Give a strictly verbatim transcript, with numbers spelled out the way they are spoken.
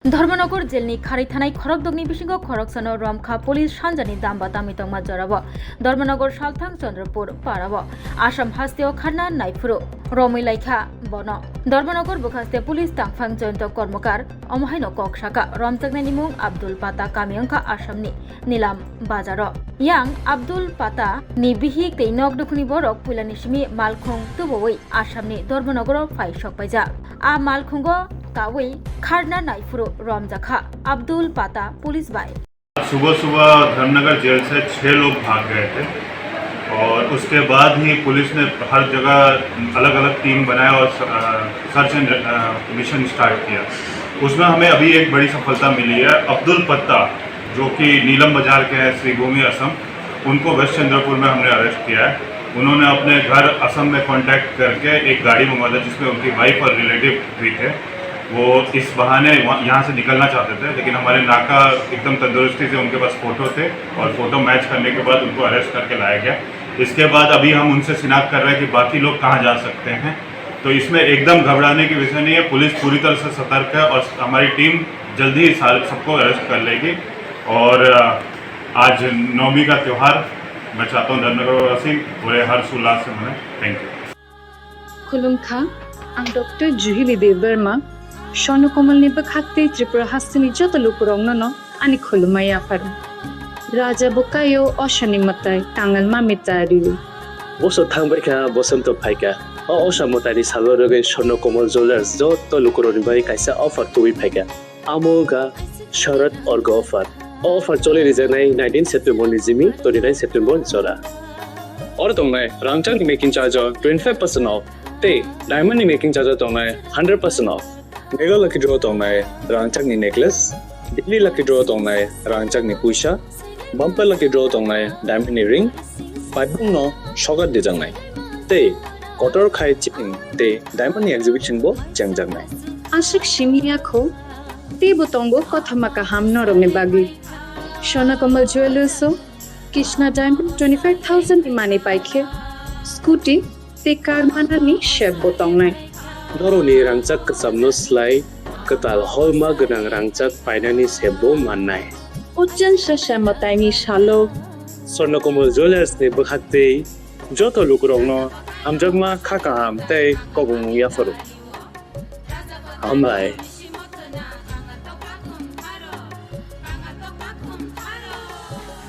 Dharmanagar jelni kharwi thanai khorokdokni bisingo khoroksano romkha police sanjani damba tamwi tongma jorao. Dharmanagar salthang Chandrapur parao Assam hasteo kharna naiphuru romwi laikha bono. Dharmanagar bwkhaste police tangphang Jayanta Kormokar omo haino kok saka. Romjaknani mung Abdul Pata, kami wngkha Assamni Nilam Bazaro. Yang Abdul Pata ni bihik tei nok dukhuni borok puilani simi malkhung tubuwi Assamni Dharmanagaro phai sokpaijak. A malkhungo kawi kharna naiphuru romjakha Abdul Pata police bai. सुबह सुबह धर्मनगर जेल से छह लोग भाग गए थे और उसके बाद ही पुलिस ने हर जगह अलग-अलग टीम बनाया और सर्च एंड मिशन स्टार्ट किया। उसमें हमें अभी एक बड़ी सफलता मिली है। अब्दुल पत्ता, जो कि नीलम बाजार के हैं, श्रीभूमि असम, उनको वेस्ट चंद्रपुर में हमने अरेस्ट किया है। उन्होंने अपने घर असम में कॉन्टैक्ट करके एक गाड़ी मंगवा था, जिसमें उनकी वाइफ और रिलेटिव भी थे। वो इस बहाने वहाँ, यहाँ से निकलना चाहते थे, लेकिन हमारे नाका एकदम तंदुरुस्ती से उनके पास फ़ोटो थे और फ़ोटो मैच करने के बाद उनको अरेस्ट करके लाया गया। इसके बाद अभी हम उनसे शिनाख्त कर रहे हैं कि बाकी लोग कहाँ जा सकते हैं। तो इसमें एकदम घबराने की विषय नहीं है, पुलिस पूरी तरह से सतर्क है और हमारी टीम जल्दी ही सारे, सबको अरेस्ट कर लेगी। और अ, आज नवमी का त्यौहार मैं चाहता हूँ धर्मनगर वासी पूरे हर्ष उल्लास से मनाएं। Thank you. Khulumkha, ang Doctor Juhili Debbarma, Swarno Komalni bwkhak tei Tripura hasteni joto lukurokno no ani khulumma yapharo. Raja bo kaio, osani mwtai, tangal mami tario. Bosor thangbaikha, bosonto phaikha. O osa mwtaini salo rwgwi Swarno Komal Jewellers joto lukurokni bagwi kaisa offer tubui phaikha. Amo wngkha Sharad Orgo offer. O offer choli rijaknai nineteen September ni simi twenty nine September jora. Oro tongnai rangchakni making charge o twenty five percent off tei diamond ni making charge o tongnai hundred percent off. Mega lucky draw tongnai rangchakni necklace, daily lucky draw tongnai rangchakni puisa, bumper lucky draw tongnai diamond ni ring, paibung no sokat dijaknai. Tei kotor khai chain tei diamond ni exhibition bo chengjaknai. Aswk simi yakho, teibo tongo kothoma kaham norokni bagwi. Swarno Komal Jewellers o Krishna Diamond twenty five thousand ni manwi paikhe scooty tei car manani set bo tongnai. Norokni rangchak kwchamno slai kwtal holma gwnang rangchak painani set bo mannai. O chwngsa se mwtaini salo. Swarno Komal Jewellers ni bwkhak tei joto lukurokno hamjakma kha kaham tei kobongmung yapharo. Hambai.